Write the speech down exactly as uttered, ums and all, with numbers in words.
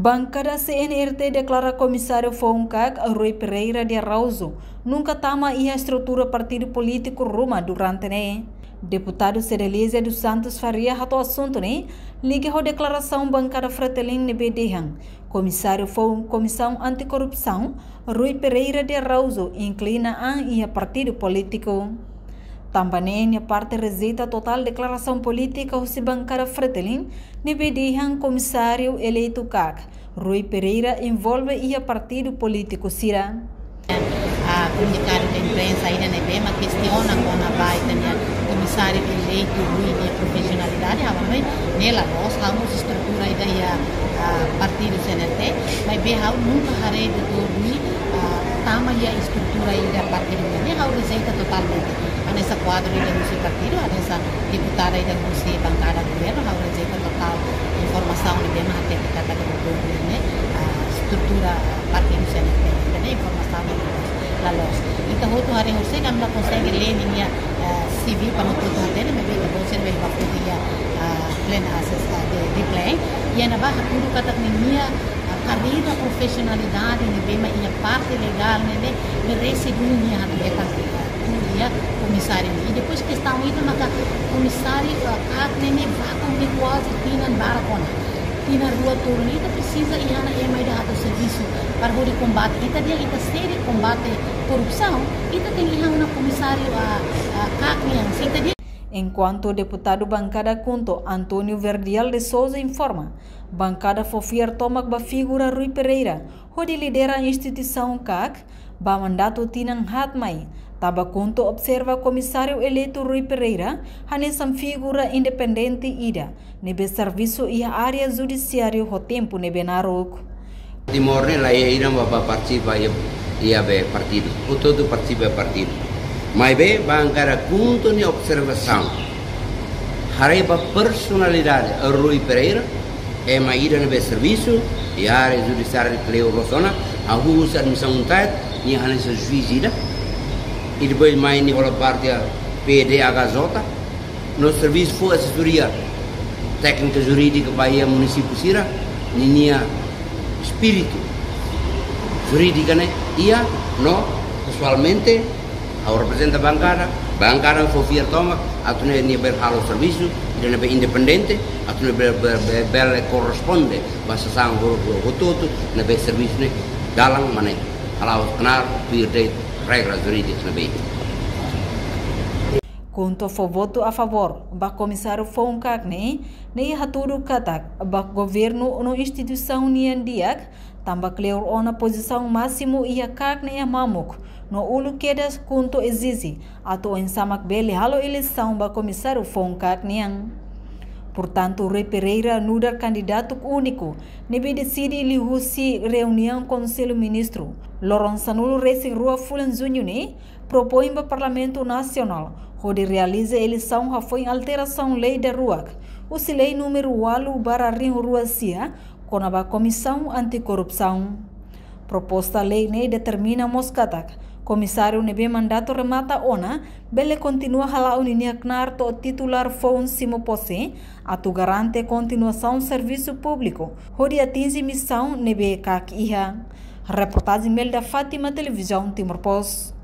Bankada C N R T deklara Komisáriu Foun-Kaak Rui Pereira de Araújo nunka tama iha estrutura partidu polítiku ruma durante ne'e. Deputadu Cedelizia dos Santos Faria hato'o asuntu ne'e liga ho deklarasaun Bankada Fretilin ne'ebé dehan Komisáriu Foun Komisaun Anti-Korrupsaun Rui Pereira de Araújo inklina an iha partidu polítiku. Tanba ne'e nia parte rejeita totál deklarasaun polítika husi Bankada Fretilin ne'ebé dehan Komisáriu eleitu Kaak Rui Pereira envolve iha partidu polítiku sira. Ah, komunikadu de imprensa ida ne'ebé mak kestiona kona-ba ita-nia Komisáriu eleitu Rui nia profisionalidade, ha'u hanoin ne'e la loos, ha'u mós estrutura ida iha, ah, partidu C N R T, maibé ha'u nunka haree doutór Rui, ah, tama iha estrutura ida partidu nian. Ne'e ha'u rejeita totalmente. Hanesan kuadru ida husi partidu, hanesan deputada ida husi bankada governu, ha'u rejeita totál informasaun ne'ebé mak hatete katak doutór Rui ne'e, ah, estrutura partidu C N R T. Ne'e informasaun ne'e la loos. Ita hotu haree horisehik, ami la konsege lee ninia, ah, C V para ita hotu hatene, maibé ita-boot sira ne'ebé bá foti iha, ah, Plean Access, ah, de, de Plean. Iha ne'ebá hatudu katak ninia, ah, karreira, profisionalidade ne'ebé mak iha parte legál ne'e, ne'e merese duni nia hatudu katak, ah, tuur iha komisáriu. I depois kestaun ida maka komisáriu, ah, Kaak ne'e, ne'e bá ko'alia kuaze tinan barak ona. Tinan rua tolu ne'e ita presiza iha ona ema ida hato'o servisu para hodi kombate. Ita dehan ita sei kombate korrupsaun, ita tenke iha ona komisáriu, ah, ah, Kaak nian. Se ita dehan. Enkuantu deputadu bankada KHUNTO António Verdial de Sousa informa, bankada fó fiar tomak ba figura Rui Pereira hodi lidera instituisaun Kaak ba mandatu tinan haat mai, tanba KHUNTO observa Komisáriu eleitu Rui Pereira hanesan figura independente ida ne'ebé servisu iha área judisiáriu ho tempu ne'ebé naruk. Timor ne'e laiha ida mak bá partisipa iha, iha be partidu. Hotu-hotu partisipa partidu. Maibé bankada KHUNTO nia observasaun, haree ba personalidade Rui Pereira, ema ida ne'ebé servisu iha área judisiária kleur loos ona, hahú husi admisaun UNTAET, nia hanesan juís ida. I depois mai nia hola parte iha P D H J, no servisu fó asesoria téknika jurídika ba iha munisípiu sira, ninia espíritu jurídika ne'e iha, no pesoalmente ha'u reprezenta bankada, bankada fó fiar tomak atu nune'e nia bele halo servisu ida ne'ebé independente, atu nune'e bele, bele, bele, bele korresponde ba sasán ho, ho, hotu-hotu ne'ebé servisu ne'e dalan mak ne'e, hala'o knaar, tuir de'it regra jurídika ne'ebé. KHUNTO fó votu a favór ba Komisáriu Foun Kaak ne'e, ne'e hatudu katak ba governu no instituisaun nian di'ak, tanba kleur ona pozisaun másimu iha Kaak ne'e mamuk, no uluk kedas KHUNTO ezije atu oinsá mak bele halo eleisaun ba Komisáriu Foun Kaak nian. Portantu, Rui Pereira nu'udar kandidatu úniku ne'ebé deside liuhusi reuniaun Konsellu Ministru loron sanulu-resin-rua fulan Juñu ne'e, propoin ba Parlamentu Nasionál hodi realiza eleisaun hafoin alterasaun lei daruak, husi lei númeru ualu barra rihun rua sia, kona-ba Komisaun Anti-Korrupsaun. Proposta lei ne'e determina mós katak Komisáriu ne'ebé mandatu remata ona bele kontinua hala'o ninia knaar to'o titulár foun simu pose, atu garante kontinuasaun servisu públiku hodi atinje misaun ne'ebé Kaak iha. Reportajen Melda Fátima, Televizaun Timor Post.